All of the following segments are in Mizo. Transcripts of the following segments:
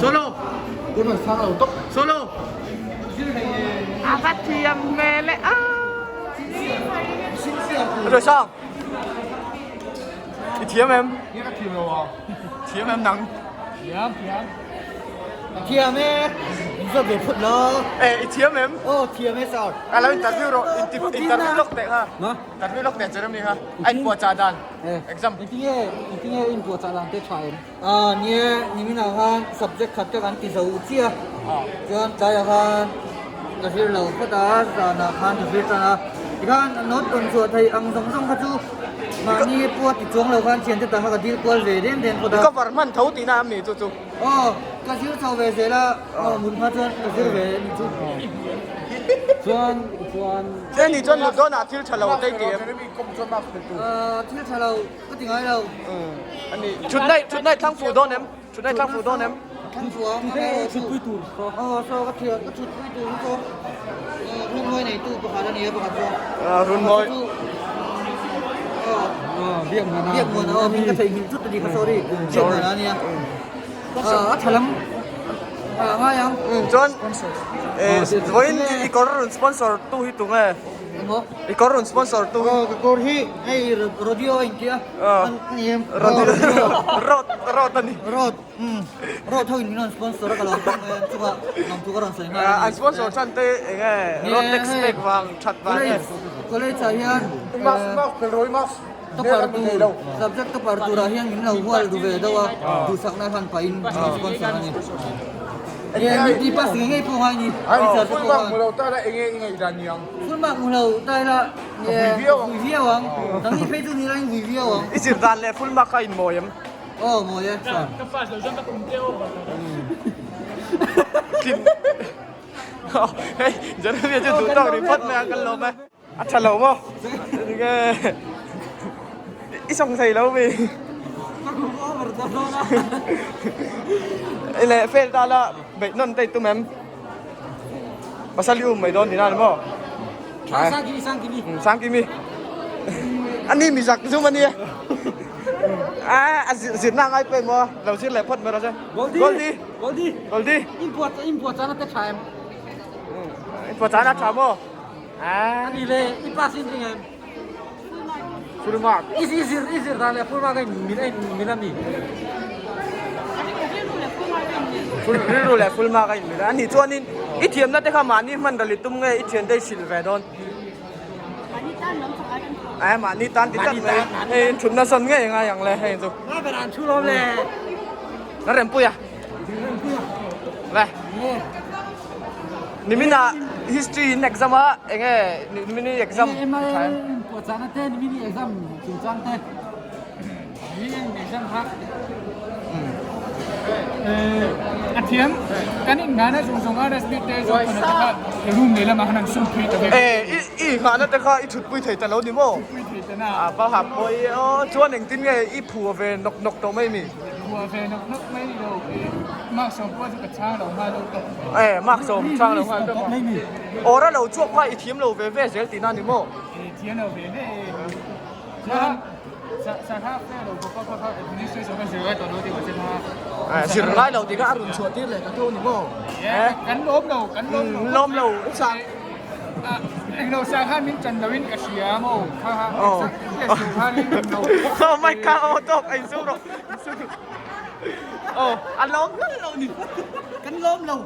Solo. Solo. A va thiam hmel e a. Rồi sao? I thiam em? Thiam em nang? Thiam thiam. Thiam e. Inzawt ve phut lo. Eh, i thiam em? Oh, thiam e sir. A lo interview rawh, interview lawk teh kha. Ma? Interview lawk teh Jeremy kha. A inpuahchah dan. Exam. Engtinge, engtinge inpuahchah dan te tha em? Ah, nie, niminah khan subject khat te kan ti zo chiah a. Chuan tlaiah khan ka zir lo phawt a, zanah khan ka zir tan a. Tikhan note rawn chhuah theih ang zawng zawng kha chu mahni pawh a ti chuang lo khan thiante tah kha ka dil kual ve reng reng phawt a. I cover hman tho tihna a mi chu chu? Aw, ka zir chho ve zel a, aw mun hma chuan ka zir ve a ni chu. Chuan, chuan. Che ni chuan Ludawnah thil tha lo te i ti em? Aaa, thil tha lo. Ka ti ngai lo. A ni. Thutna thutna i thlang fuh dawn em? Thutna i thlang fuh dawn em? Thlang fuh ang. Thutna i thutpui tur. Aw saw ka thian ka thutpui tur chu saw runmawi neitu pakhat a ni a pakhat chu. Runmawi. Aw Biakmuana. Biakmuana aw min ka theihnghilh thut a ni kha sorry. Biakmuana a nia. A tha lam a ngai ang. Chuan vawiin i kawr rawn sponsor tu hi tunge? Emaw? I kawr rawn sponsor tu. Aw ka kawr hi hei rodeo a intia a ni em? Rodeo road road a ni. Road umm road ho in min rawn sponsor a ka lo hmang mai a chungah nuam thu ka rawn sawi nghal a ni. An sponsor chhan te eng nge road tax pek vang that vang nge? College ah hian topper tur subject topper turah hian min lo hual duh ve deuh a duhsakna khan pahin min sponsor a ni. Nge mi pass ngei ngei pawh ngai ni. Full mark hmu lo ta la enge i ngaihdan ni ang? Full mark hmu lo ta ila nge ka vui viau ang. Nang ni phei chu ni la in vui viau ang. I zir dan leh full mark kha in mawi em? Aw mawi e sir. Ka pass lo chuan ka kum te over ta lo. Tlin Hei Jeremia chu duh tawk rih phawt mai a kan lawm e. A tha lo maw? Nge i sawng thei lo mi? I leh fail ta la beih nawn te i tum em? Pasal i um mai dawn tihna a ni maw? Sangkimi Sangkimi. Sangkimi. Ani mi zak zum a nia. A zirna a ngai pawh emaw lo zir leh phawt mai rawh se. Goldie. Goldie. Goldie. Goldie. Inpuah chana te tha em? Inpuah chana tha maw? A ni le, i pass in ring em? Full mark. I zir i zir dan le full mark in min in min ami. Full rilru leh full mark a in min a ni chuan in i thiamna te kha mahni hman ral i tum nge i thian te i hrilh ve dawn. Mahni tan lam chak ai kan thawk. Ai mahni tan ti tlat mai. Hei in thutna sawn ngei ngai ang le hei chu. Nga ber an thu lawm le. Na rempui a. Rempui a. Le. Nimina history in exam a enge nimini exam MIL puahchahna te nimini exam chungchang te Nimini exam kha a thiam kan in nghahna zawng zawng RSB te zawng khawna te kha room leh lamah khan an sum phui ta vek. E i nghahna te kha i thutpui thei ta lo ni maw? Thutpui thei ta na. A va hap pawh i aw chuan engtin nge i phua ve nawk nawk tawh mai mi? Phua ve nawk nawk mai ni lo e mark sawm pawh chu ka chhang lo nghal deuh tawp. E mark sawm chhang lo nghal deuh a. Awr a lo chhuak kha i thiam lo ve ve zel tihna ni maw? E thiam lo ve ve e. Chuan sangha fe lo bawk a kha kha administration ka zir ngai tawh lo tih ka hre a. E zir ngai lo tih kha a rawn chhuah tir leh ta tho ni maw? E kan lawm lo kan lawm lo. Lawm lo sang. Englo sangha min chan lo in ka hria maw kha kha test duh khan in englo. Oh my god aw tawk a insum rawh. Aw a lawm hlawm lo ni. Kan lawm lo.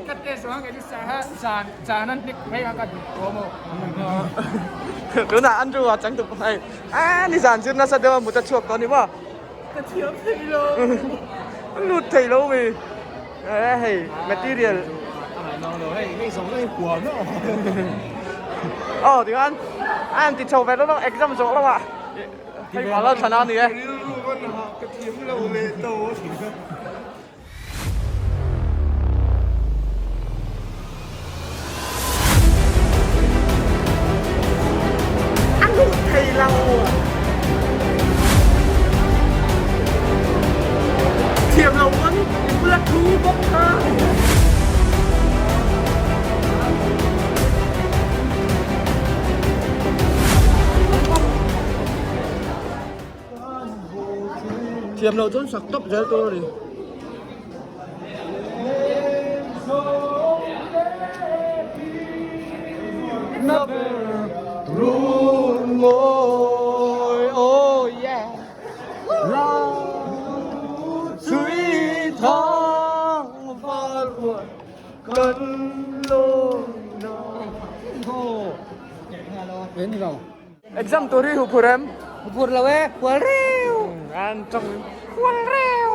Ka test vang kei chu sangha chan chan an hnek mai kha ka duh tawh maw. Tunah Andrew a chang tuk hei. A ni zan zir nasa deuh a mut a chhuak tawh ni maw. Ka thiam thei lo. Lut thei lo mi. E hei material. Aw tikhan a han ti chho ve lawk lawk exam zawh lawk ah hei vang lo thlan a ni e. Ka thiam lo leh to. A lut thei lo. Thiam lo pawn i bula thu bawk kha. Thiam loh chuan sak tawp zel tur a ni. Exam tur hi huphur em? Huphur lo e, hual reu. An tawng hual reu.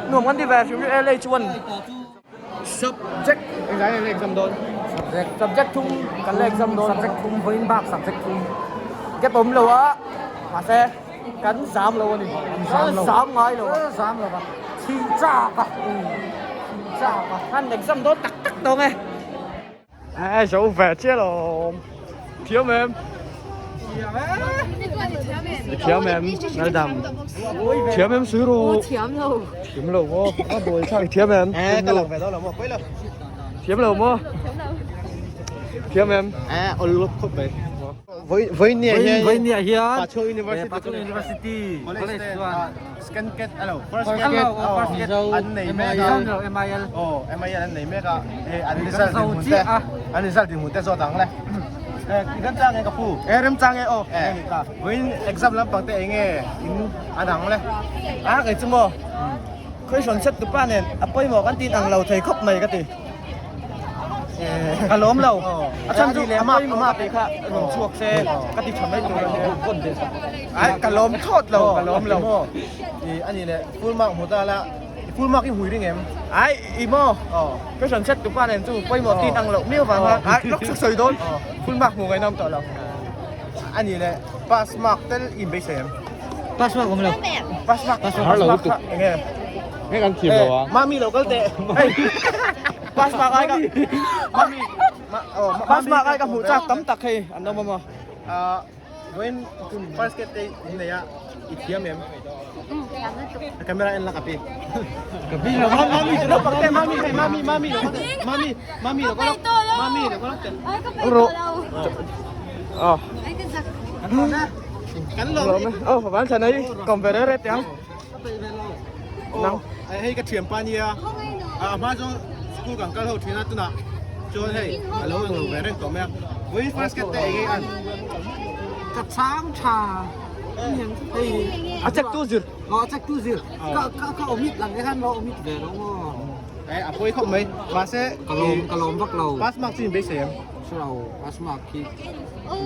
Nuam kan ti ve hrim hrim LH1. Subject engzah nge exam dawn? Subject. Subject thum kan la exam dawn. Subject thum vawiin bak subject thum. Gap awm lo a, mahse kan zam lo a ni. Zam lo. Zam ngai lo a. Zam lo a. Thih chak a. Thih chak a. Kan exam dawn tak tak tawng e. A zo ve chiah lo. Thiam em? Thiam em? Naldam. Thiam em sui ru? Thiam lo. Thiam lo maw? A buai thlak thiam em? Eh, ka lang ve dawn lo maw? Pawi lo. Thiam lo maw? Thiam em? Eh, ol luk khawp mai. Vawiin ni ah hian Vawiin ni ah hian Pachuau University Pachuau University College chuan Second cat alo first First cat cat, first cat an nei mek a Mizo MIL aw MIL an nei mek a hei an result Kan zo dinhmun te chiah a. an result dinhmun te zawt ang le eh kan chang nge ka pu eh rem chang nge aw eh vawiin exam lampang te eng nge in an ang le A kei chu maw question set tu pa nen a pawimawh kan tin ang lo thei khawp mai ka ti ka lawm lo a chhan chu a pawimawh tih kha rawn chhuak se ka ti tha mai tur a ni ai ka lawm thawt lo ka lawm lo i ani leh full mark hmu ta la full mark i hmui ring em ai i maw question set tu pa nen chu pawimawh tin ang loh miau vang a ai lawk chuk sawi dawn full mark hmu ngainawm tawh lo ani leh pass mark tel in beisei em Pass mark awm lo. Pass mark pass mark kha enge Nge kan thiam lo a. Mami lo kal teh. Pass mark ai ka Mami pass mark ai ka hmuh chak tam tak hei an awm a maw. Vawiin first cat te in nei a i thiam em? Camera en la ka pi. Ka pi lo. Mami chu lo pak teh mami hei mami mami lo kal teh mami mami lo kal mami lo kal teh. Ro. Ờ. Kan lawm e. Ờ, van thlan ei kawm ve reh reh teh ang. Nang hei ka thiam pa nia. A hma zawng school kan kal ho thin a tunah chuan hei a lo englo ve reng tawh mai a. Vawiin first cat te eng nge an? Ka chang tha. Hei A check tu zir. Aw a check tu zir. Ka ka ka omit lang te khan lo omit ve lo maw. Eh a pawi khawp mai. Mahse ka lawm ka lawm vak lo. Pass mark chu in beisei em? Hre lo pass mark khi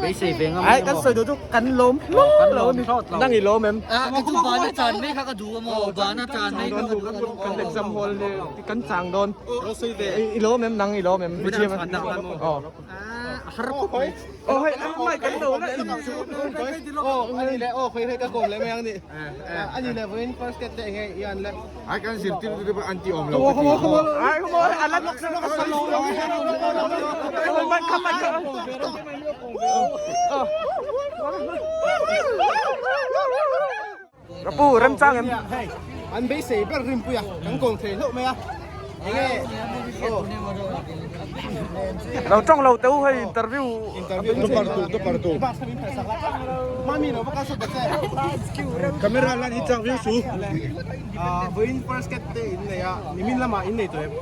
beisei ve ngam Ai kan sawi duh chu kan lawm hlawt lo ani. Nang i lawm em? Ka chu bana chan mai kha ka duh a maw bana chan mai kha ka duh a Kan exam hall ni kan chang dawn. I lawm em nang i lawm em? I thiam em? Aw. Har khawp mai. Aw hei mai kan lo la in. Aw ani le aw khawi hei ka kawm le mai ang ni. Ani le vawiin first cat te enge i an le. Ai kan zirtir te pawh an ti awm lo ka ti. Ai khaw maw a la Ka pu remchang em? Hei an beisei ber rinpui a kan kawm thei hlauh mai a enge aw. Lo tawng lo teh u hei interview Interview topar tu topar tu. Mami lo va kal sawt ta che. Camera lan hi chak viau su. Vawiin first cat te in nei a nimin lamah in nei tawh em?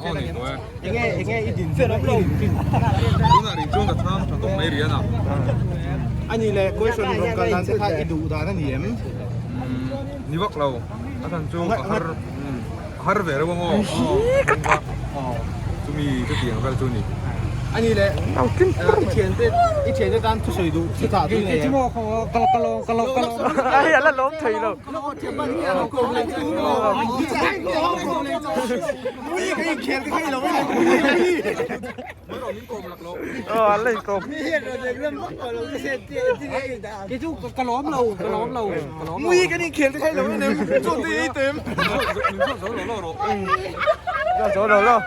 Aw nei tawh e. Enge enge i din chen i din chin. Tunah rih chuan ka chhang tha tawp mai rian a. Ani le question rawn kal dan te kha i duh dan a ni em? Ni vak lo. A chhan chu a har a har ve reuh ang aw. Chumi chutiang vel chu a ni. Ani le i thiante i thiante tan thusawi duh thu chah tu nei em? Ai a la lawm thei lo. Aw an la inkawm. Kei chu ka lawm lo ka lawm lo ka lawm lo. Mui kan inkhel te kha i lo en em? Chaw te i ei tawh em? Zawh zo lo lo.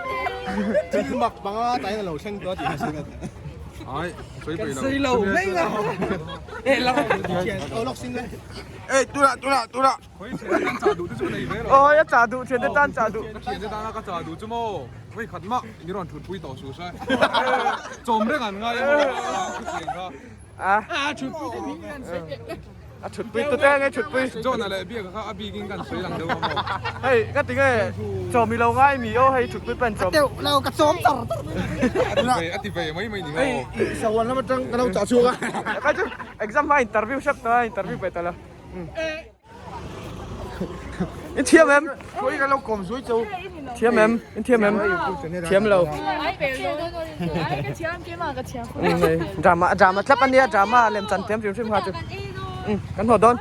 Thil mak panga tain a lo thleng tawh a tih kha sawi ka ti. Ai sawi peih lo. Sawi lo mai la. Aw lawk sin le. Ei tunah tunah tunah. Khawi thian te tan chah duh te chu ka nei ve lo. Aw a chah duh thian te tan chah duh. Ka thian te tana ka chah duh chu maw vawi khat mah mi rawn thutpui tawh suh se. Chawm reng an ngai a maw thu thian kha. A. A thutpui te min an sawi teh. A thutpui tute nge thutpui. John-a leh Biaka kha a bikin kan sawi lang deuh a maw? Hei ka ti nge chawm i lo ngai mi aw hei thutpui pen chawm. Teuh lo ka chawm char char mai. A ti ve a ti ve mai mai ni maw? Hei sahuan lam atang ka lo chah chhuak a. Ka chu exam hma interview hrep tawh a interview pe tawh lo. In thiam em? Khawi ka lo kawm zui chau. Thiam em? In thiam em? Thiam lo. Drama drama tlap ania drama lem chan thiam hrim hrim kha chu. Kan haw dawn.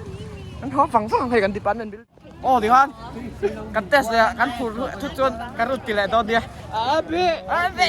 Kan haw vang vang hei kan department bil. Aw ti khan kan test leh a kan phur thut chuan kan rawn ti leh dawn nia. Abi. Abi.